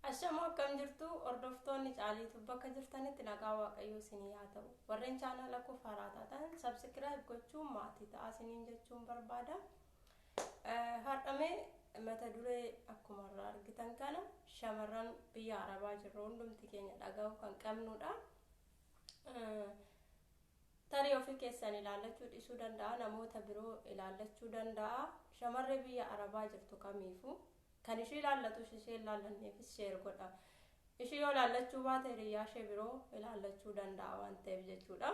Ashamoo akkam jirtu hordoftoonni Caaliitu bakka jirtanitti nagaa Waaqayyoo isinii haa ta'u. Warreen chaanaala koo haaraa taatan subscribe gochuun maatii ta'aa isiniin jechuun barbaada. Har'amee mata duree akkuma irraa argitan kana shamarran biyya Arabaa jirru hundumti keenya dhaga'uu kan qabnudha. Tarii ofii keessan ilaallachuu dhiisuu danda'a, namoota biroo ilaallachuu danda'a. Shamarree biyya Arabaa jirtu kamiifuu kan ishii ilaallatus ishee ilaallanneefis share godha. Ishii yoo ilaallachuu baate hiriyyaa ishee biroo ilaallachuu danda'a waan ta'eef jechuudha.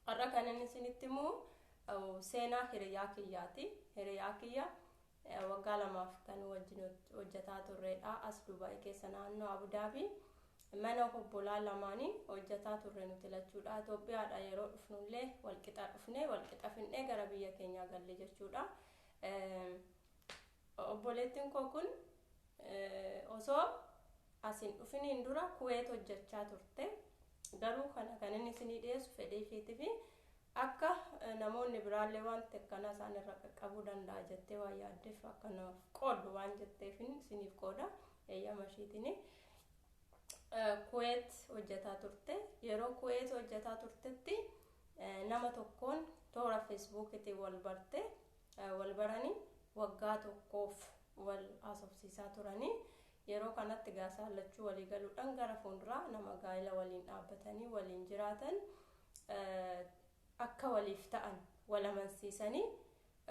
Har'a kan inni isinitti himu seenaa hiriyaa kiyyaati. Hiriyaa kiyya waggaa lamaaf kan wajjin hojjetaa turredha. As Dubaay keessa naannoo Abudaabii mana obbolaa lamaanii hojjetaa turre nuti lachuudha. Itoophiyaadha yeroo dhufnullee walqixa dhufnee walqixa finnee gara biyya keenyaa galle jechuudha. Obboleettiin koo kun osoo asin dhufiniin dura Kuweet hojjechaa turte. Garuu kana kan inni isinii dhiyeessu fedhii ishiitii fi akka namoonni biraallee wanti akkanaa isaan irra qaqqabuu danda'a jettee waan yaaddeef akka naaf qooddu waan jetteef isiniif qooda eeyyama ishiitiin. Kuweet hojjetaa turte. Yeroo Kuweet hojjetaa turtetti nama tokkoon toora Feesbuukiitiin wal barte, wal baranii waggaa tokkoof wal haasofsiisaa turanii. Yeroo kanatti gaasaan lachuu walii galuudhaan gara fuulduraa nama gaa'ela waliin dhaabbatanii waliin jiraatan akka waliif ta'an wal amansiisanii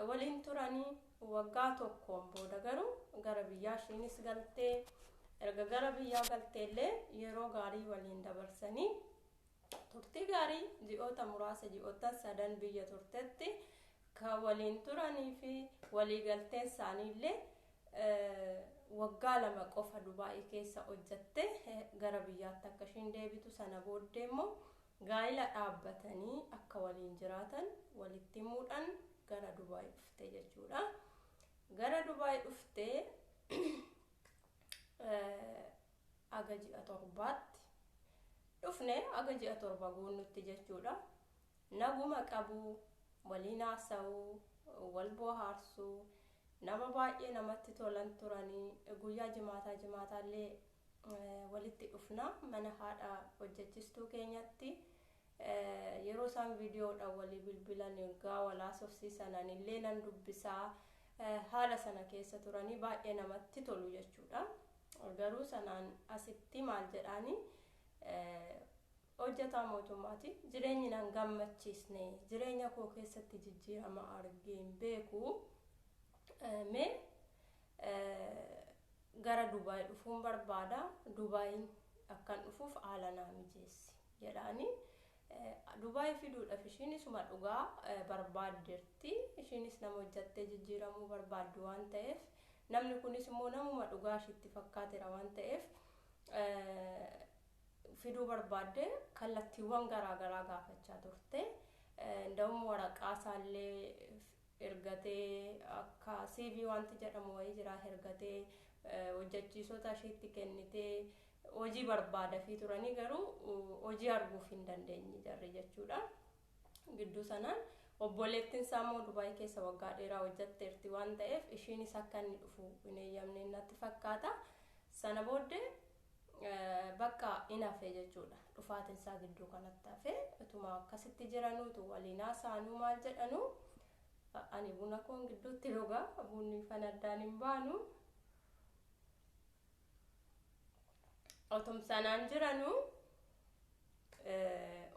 waliin turanii. Waggaa tokkoon booda garuu gara biyyaa ishiinis galtee, erga gara biyyaa galteellee yeroo gaarii waliin dabarsanii turtii gaarii ji'oota muraasa, ji'oota sadan biyya turtetti kan waliin turanii fi walii galteen isaaniillee waggaa 2 qofa Dubaa'ii keessa hojjatte gara biyyaatti akka ishiin deebitu, sana booddee immoo gaa'ila dhaabbatanii akka waliin jiraatan walitti himuudhaan gara Dubaay dhufte jechuudha. Gara Dubaay dhuftee aga ji'a 7tti dhufne, aga ji'a 7 guunnutti jechuudha. Naguma qabu, waliin haasa'uu, wal bohaarsuu, nama baay'ee namatti tolan turanii. Guyyaa jimaataa jimaataallee walitti dhufna mana haadha hojjechistuu keenyatti. Yeroo isaan viidiyoodhaan walii bilbilan gaa wal haasofsiisan anillee nan dubbisaa, haala sana keessa turanii baay'ee namatti tolu jechuudha. Garuu sanaan asitti maal jedhaani, hojjetaa mootummaati. Jireenyi nan gammachiisne, jireenya koo keessatti jijjiirama argee hin beeku. Mee gara Dubaay dhufuun barbaada. Dubaayin akkan dhufuuf haala naa mijeessi jedhaani. Dubaay fiduudhaaf ishiin isuma dhugaa barbaaddeerti. Ishiinis nama hojjattee jijjiiramuu barbaaddu waan ta'eef, namni kunis immoo namuma dhugaa ishiitti fakkaateera waan ta'eef fiduu barbaadde kallattiiwwan garaa garaa gaafachaa turte. Nda'um waraqaa isaallee ergatee, akka CV wanti jedhamu wayii jira, ergatee hojjechiisota ishiitti kennitee hojii barbaadafii turanii, garuu hojii arguuf hin dandeenye jarri jechuudha. Gidduu sanaan obboleettiin isaa immoo Dubaay keessa waggaa dheeraa hojjetteerti waan ta'eef ishiinis akka inni dhufu hin eeyyamne natti fakkaata. Sana booddee bakka in hafe jechuudha. Dhufaatiin isaa gidduu kanatti hafe. Utuma akkasitti jiranuutu waliin haasa'anuu maal jedhanuu, ani buna koon gidduutti dhuga, bunni fanaddaan hin baanu. Otum sanaan jiranuu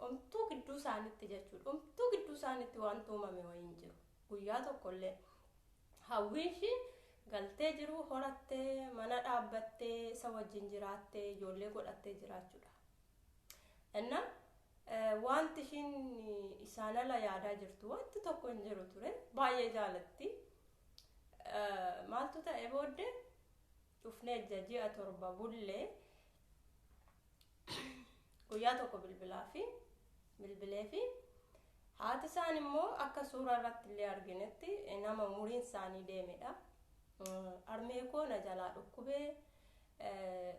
omtuu gidduu isaanitti jechuudha. Omtuu gidduu isaanitti wanti uumame wayii hin jiru. Guyyaa tokkollee hawwiin ishii galtee jiru horattee, mana dhaabbattee, isa wajjin jiraattee, ijoollee godhattee jiraachuudha. Inna wanti ishiin isaan ala yaadaa jirtu wanti tokko hin jiru ture. Baay'ee jaalatti. Maaltu ta'e booddee? Dhufnee ji'a 7 bullee guyyaa tokko bilbilaa fi bilbilee fi haati isaan immoo akka suuraa irratti illee arginetti nama umuriin isaanii deemedha. Armee koo na jalaa dhukkubee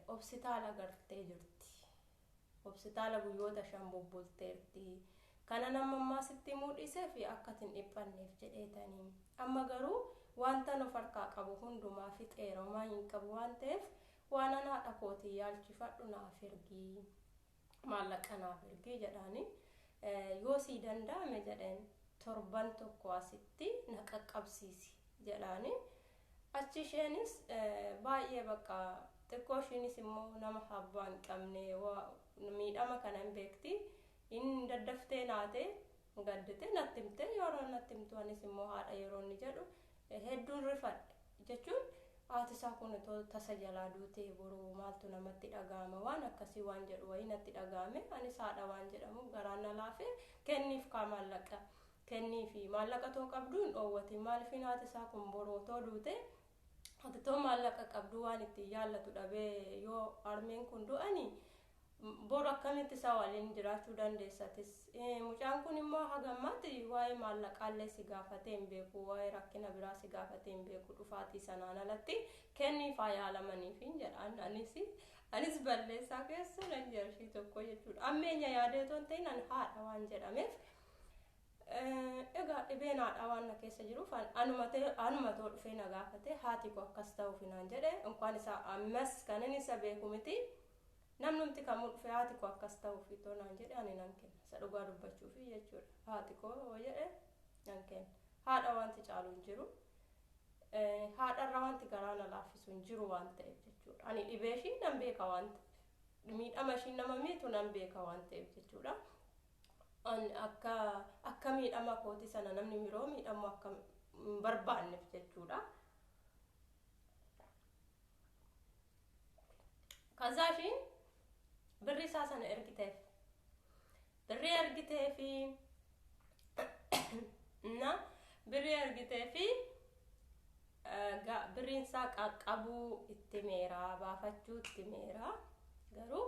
hospitaala galtee jirti. Hospitaala guyyoota 5 bubbulteerti. Kana nama ammaa sitti himuu dhiisee fi akka hin dhiphanneef jedheetanii. Amma garuu wanta of harkaa qabu hundumaa fixeera, homaa hin qabu waan ta'eef Waan an haadha kootii yaalchifadhu naaf ergii, maallaqa naaf ergii jedhaani. Yoo sii danda'ame jedheen, torban tokko asitti na qaqqabsiisi jedhaani. Achi isheenis baay'ee bakka xiqqoo ishiinis immoo nama abbaa hin qabne, miidhama kana hin beekti. Inni daddaftee naate, gaddite, natti himte. Yeroo natti himtu anis immoo haadha yeroo inni jedhu hedduun rifadhe, jechuun haati isaa kun otoo tasa jalaa duute boruu maaltu namatti dhaga'ama, waan akkasii waan jedhu wayii natti dhaga'ame. Anis haadha waan jedhamu garaan na laafe. Kenniif kaa, maallaqa kenniifi, maallaqa too qabdu hin dhoowwatin. Maaliifin haati isaa kun boruu otoo duute, ati too maallaqa qabdu waan ittiin yaallatu dhabee yoo harmeen kun du'ani, boru akkamitti isaa waliin jiraachuu dandeessatis? Mucaan kun immoo hagammaatti waa'ee maallaqaallee si gaafatee hin beeku, waa'ee rakkina biraa si gaafatee hin beeku dhufaatii sanaan alatti. Kenniifaa yaalamaniif jedhaan. Anis balleessaa keessa nan jira ishii tokko jechuudha. Ammeenya yaadee otoo hin ta'in, an haadha waan jedhameef, egaa dhibeen haadhaa waan na keessa jiruuf, anuma too dhufee na gaafate, haati koo akkas ta'uuf naan jedhe, inkaan isa ammas kan inni isa beeku miti, namnumti kamuu dhufee haati koo akkas ta'uuf itoo naan jedhe, ani nan kenna. Isa dhugaa dubbachuufi jechuudha. Haati koo yoo jedhe nan kenna. Haadha wanti caalu hin jiru, haadharra wanti garaa na laaffisu hin jiru waan ta'eef jechuudha. Ani dhibee ishii nan beeka waan ta'eef, miidhama ishiin nama miitu nan beeka waan ta'eef jechuudha. Akka miidhama kooti sana namni biroo miidhamu akka hin barbaanneef jechuudha. Kaza ishiin birrii isaa sana ergiteef. Birrii ergiteefi na birrii ergiteefi, birriin isaa qaqqabuu itti meeraa, baafachuu itti meeraa. Garuu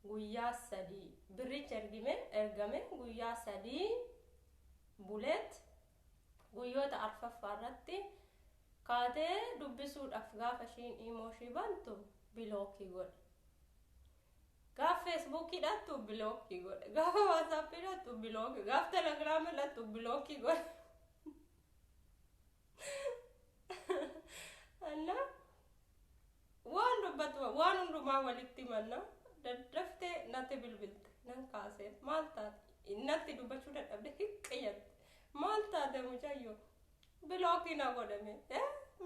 guyyaa 3 birricha ergime, ergame guyyaa 3 buleet, guyyoota arfaffaa irratti kaatee dubbisuudhaaf gaafa ishiin imo ishii bantu block godhe. Gaafa Facebookii dhattu block godhe. Gaafa WhatsAppii dhattu block. Gaafa Telegramii dhattu block godhe. Anna waan dubbatu waan hundumaa walitti manna. Daddaftee natti bilbilte, nan kaasee, maal taate? Natti dubbachuu dadhabde, hiqqiyyatte. Maal taate mucayyoo? Block na godhame.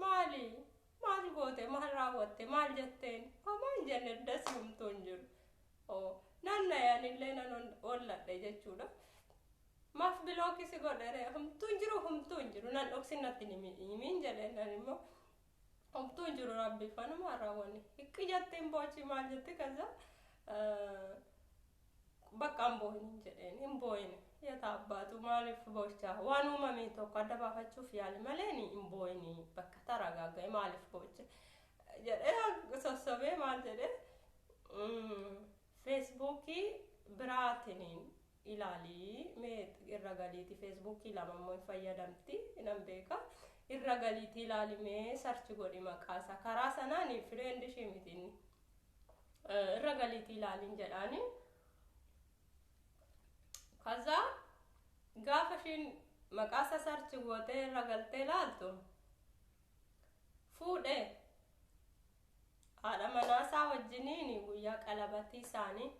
Maali? Maal goote? Maal raawwatte? Maal jetteen? Homaa hin jenne, dasumtuu hin jiru. Nan nayanillee nan olladhe jechuudha. Maaf block si godhere? Humtuu hin jiru, humtuu hin jiru. Nan dhoksin, natti himin jedheen. Nan immoo humtuu hin jiru, rabbi fanumaa raawwanne. Hiqqi jetteen, boochi maal jetti? Kaza bakka hin boohin jedheen. Hin boohin yaata abbaatu, maaliif boochaa? Waan uumame tokko adda baafachuuf yaali malee hin boohin, bakka taragaaggae maaliif boocha jedhee sossobee, maal jedhee, Facebookii biraatiin ilaalii mee, irra galiiti. Facebookii lama immoo hin fayyadamti nan beeka. Irra galiitii ilaali mee, search godhi maqaasaa karaa sanaan, friend ishii miti inni, irra galiitii ilaaliin jedhaani. Kaza gaafa ishiin maqaasaa search gootee irra galtee ilaaltu, fuudhee haadha manaasaa wajjiniin guyyaa qalabatii isaanii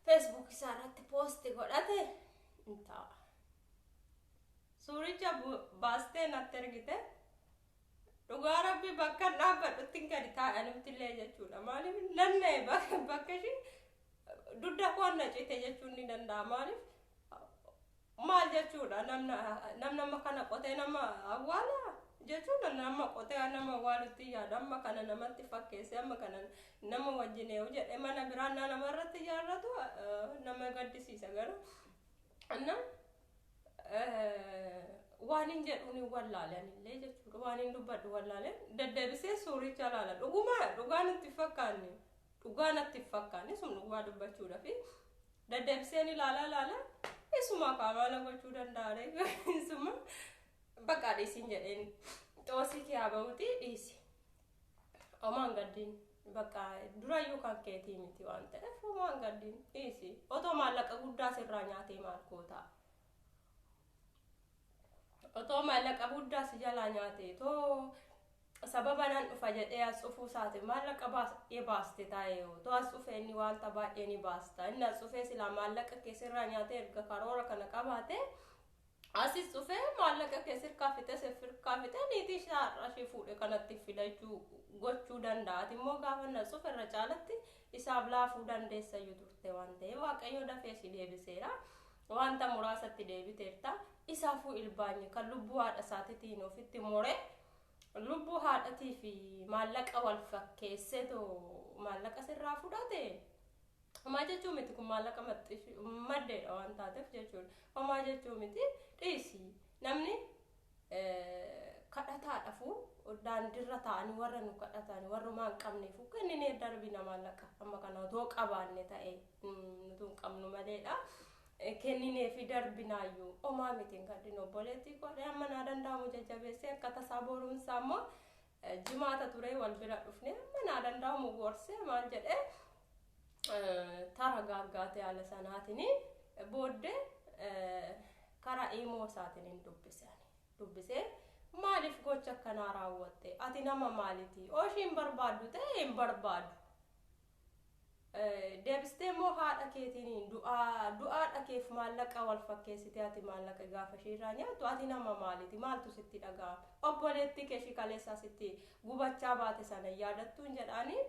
Facebook isaa irratti post godhate hin ta'a. Suuricha baastee natti ergite. Dhugaa rabbi, bakka dhaabbadhutti gadi taa'anumti illee jechuudha. Maaliif nanna'e, bakka ishii dugda koon na cite jechuun ni danda'a. Maaliif, maal jechuudha, namna amma kana qotee nama awwaala jechuun, nama qotee nama awwaalutti yaada. Amma kana namatti fakkeesse, amma kana nama wajjin eewu jedhe, mana biraan nama irratti ijaarratu nama gaddisiisa. Garuu anna waan hin jedhuun hin wallaalan illee jechuudha. Waan hin dubbadhu wallaalan, deddeebisee suuricha laala. Dhuguma dhugaa natti fakkaanne, dhugaa natti fakkaanne sun, dhugaa dubbachuudhaaf deddeebiseen ilaala ilaala. Isuma kaamaala gochuu danda'a, isuma bakka dhiisin jedheen. Xoosii kee haa bahuti, dhiisi, homaan gaddiin, bakka durayyuu kan keetii miti waan ta'eef, homaan gaddiin, dhiisi. Otoo maallaqa guddaa sirraa nyaatee maal gootaa? Otoo maallaqa guddaa si jalaa nyaate, too Sababa nan dhufa jedhee as dhufuu isaati maallaqa baay'ee baaste taa'e yoo ta'u, as dhufee inni wanta baay'ee ni baasta. Inni as dhufee silaa maallaqa keessirraa nyaatee erga karoora kana qabaate, asis dhufee maallaqa kee sirkaa fixee, sirkaa fixee, niitii isaa ishee fuudhe kanatti fidachuu gochuu danda'a. Ati immoo gaafa inni as dhufe irra caalatti isaaf laafuu dandeessayyuu turte waan ta'eef, Waaqayyo dafee si deebiseera. Wanta muraasatti deebiteerta. Isaafuu ilbaanye kan lubbuu haadha isaatiitiin ofitti more, lubbuu haadhatii fi maallaqa wal fakkeesseetu maallaqa sirraa fudhate. Homaa jechuu miti, kun maallaqa maddeedha waan taateef jechuudha. Homaa jechuu miti, dhiisi. Namni kadhataadhafu daandiirra taa'anii warra nu kadhatan, warrumaa hin qabneefu kenninee darbina maallaqa. Amma kana otoo qabaanne ta'e, nutu hin qabnu maleedha. Kenninee fi darbinaayyuu homaa miti, hin gaddin obboleettii godhee amma naa danda'amu jajjabeessee, akka tasaa boruunsaa immoo jimaata ture, wal bira dhufne, amma naa danda'amu gorsee, maal jedhee tara gaaggaate. Haala sanaatiin booddee karaa imoo isaatiin hin dubbise. Dubbisee, maaliif gocha akkanaa raawwatte? Ati nama maaliti? Ooshii hin barbaaddu ta'e hin barbaadu. Deebistee immoo haadha keetiin du'aa du'aadha keef maallaqa wal fakkeessitee ati maallaqa gaafa ishiirraa nyaattu, ati nama maaliti? Maaltu sitti dhaga'ama? Obboleettii kee ishii kaleessaa sitti gubachaa baate sana yaadattuun jedhaanii.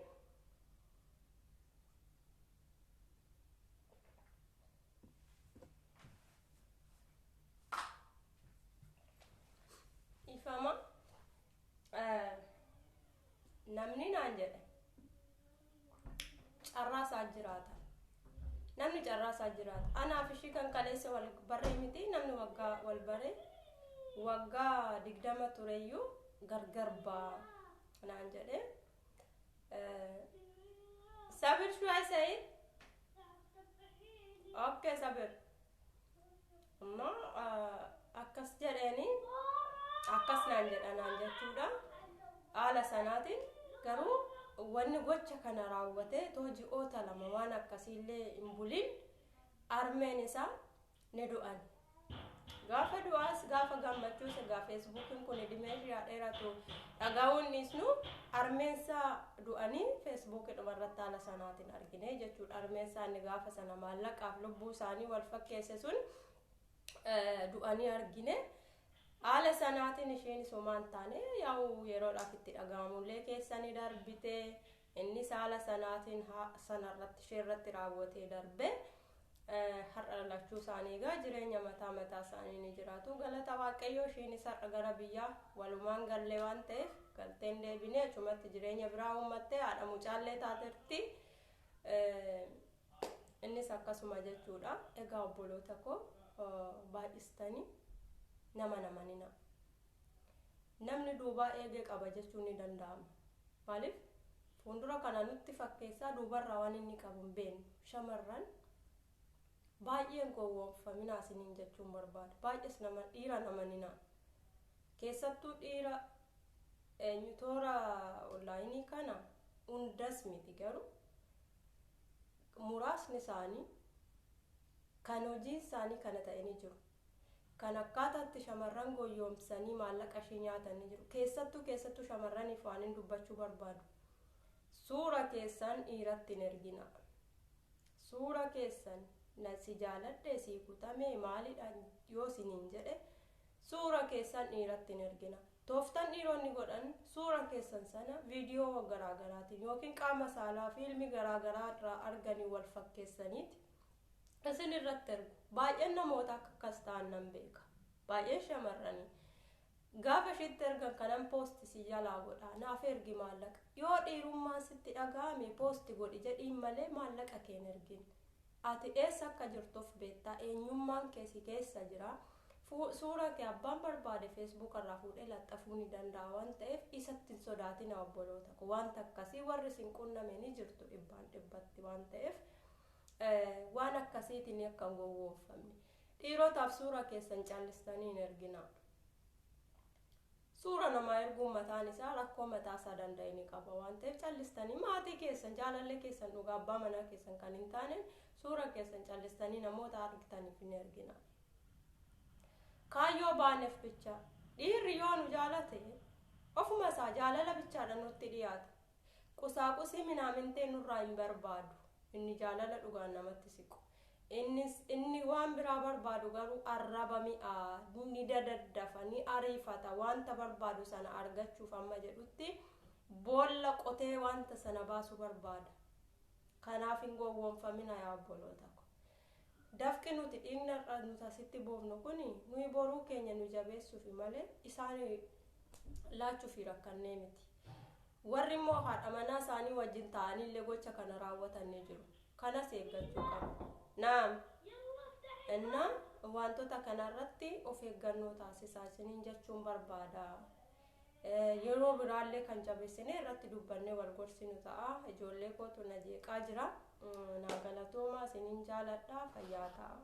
Ifama namni naan jedhe, carraa isaa jiraata. Namni carraa isaa jiraata. Anaaf ishii kan kaleessa wal barree miti, namni waggaa wal baree waggaa 20 tureyyuu gargar baa naan jedhe. Sabir, should I say it? Okay, sabir. Amma akkas jedheeni, akkas naan jedha naan jechuudha. Haala sanaatiin garuu wanni gocha kana raawwatee too ji'oota 2 waan akkasiillee hin bulin armeen isaa ni du'an. Gaafa du'aas gaafa gammachuus, egaa Feesbuukiin kun dhimee ishee dheeratu dhaga'uun dhiisnu, armeensaa du'anii Feesbuukii dhumarratti haala sanaatiin argine jechuudha. Armeensaa inni gaafa sana maallaqaaf lubbuu isaanii wal fakkeesse sun du'anii argine. Haala sanaatiin isheen homaa hin taane, yaa'u yeroodhaaf itti dhaga'amullee keessanii darbite, innis haala sanaatiin sanarratti isheerratti raawwatee darbe. Har'a lachuu isaanii egaa jireenya mataa mataa isaanii ni jiraatu. Galata Waaqayyoo, isheenis har'a gara biyyaa walumaan gallee waan ta'eef galteen deebinee achumatti jireenya biraa uummattee haadha mucaallee taaterti. Innis akkasuma jechuudha. Egaa obboloota koo, baay'istanii nama namanina. Namni duubaa eegee qaba jechuun ni danda'ama. Maaliif? Fuuldura kana nutti fakkeessaa duubarraa waan inni qabu hin beeknu. Shamarran baay'een gowwoomfaminaa isiniin jechuun barbaada. Baay'ees nama dhiira namanina. Keessattuu dhiira eenyu toora onlaayinii kana, hundas miti garuu muraasni isaanii kan hojiin isaanii kana ta'e ni jiru. Kan akkaataatti shamarran gowwoomsanii maallaqa ishii nyaatan ni jiru. Keessattuu keessattuu shamarraniif waan hin dubbachuu barbaadu. Suura keessan dhiiratti hin ergina. Suura keessan na si jaaladhe, si kutame, maalidha yoo isiniin jedhe, suura keessan dhiiratti hin ergina. Tooftan dhiironni godhan suura keessan sana viidiyoo garaagaraatiin yookiin qaama saalaa fiilmii garaagaraa irraa arganii wal fakkeessaniiti isin irratti ergu. Baay'een namoota akka akkas ta'an nan beeka. Baay'een shamarranii. Gaafa ishiitti ergan kanan post si jalaa godha, naaf ergi maallaqa. Yoo dhiirummaan sitti dhaga'ame post godhi jedhiin malee maallaqa kee hin ergin. Ati eessa akka jirtuuf beektaa, eenyummaan kee si keessa jira. Suuraa kee abbaan barbaade Facebook irraa fuudhee laxxafuu ni danda'a waan ta'eef isatti hin sodaatina, obboloota ko. Wanta akkasii warri isin qunname ni jirtu dhibbaan dhibbatti waan ta'eef waan akkasiitiin akka hin gowwoomfamne. Dhiirotaaf suura keessan callistanii hin ergina. Suura namaa erguun mataan isaa rakkoo mataa isaa danda'e ni qaba waan ta'eef, callistanii maatii keessan, jaalallee keessan dhugaa, abbaa manaa keessan kan hin taane suura keessan callistanii namoota argitaniif hin ergina. Kaayyoo baaneef bicha dhiirri yoo nu jaalate Ofuma isaa jaalala bichaadha nutti dhiyaata. Qusaaqusii minaamintee nurraa hin barbaadu. Inni jaalala dhugaan namatti siqu. Innis inni waan biraa barbaadu garuu arraba mi'aa, ni dadaddafa, ni ariifata, wanta barbaadu sana argachuuf amma jedhutti boolla qotee wanta sana baasuu barbaada. Kanaaf hin gowwoomfamina yaa obboloota ko. Dafqi nuti dhiigni har'a nuti asitti buufnu kun nuyi boruu keenya nu jabeessuufi malee isaan laachuufi rakkannee miti. Warri immoo haadha manaa isaanii wajjin ta'anii illee gocha kana raawwatan ni jiru. Kanas eeggachuu qabna. Naam. Innaa wantoota kanarratti of eeggannoo taasisaa isiniin jechuun barbaada. Yeroo biraallee kan jabeessinee irratti dubbannee wal gorsinu ta'a. Ijoollee kootu na jeeqaa jira. Naa galatoomaa, isiniin jaaladha. Fayyaa ta'a.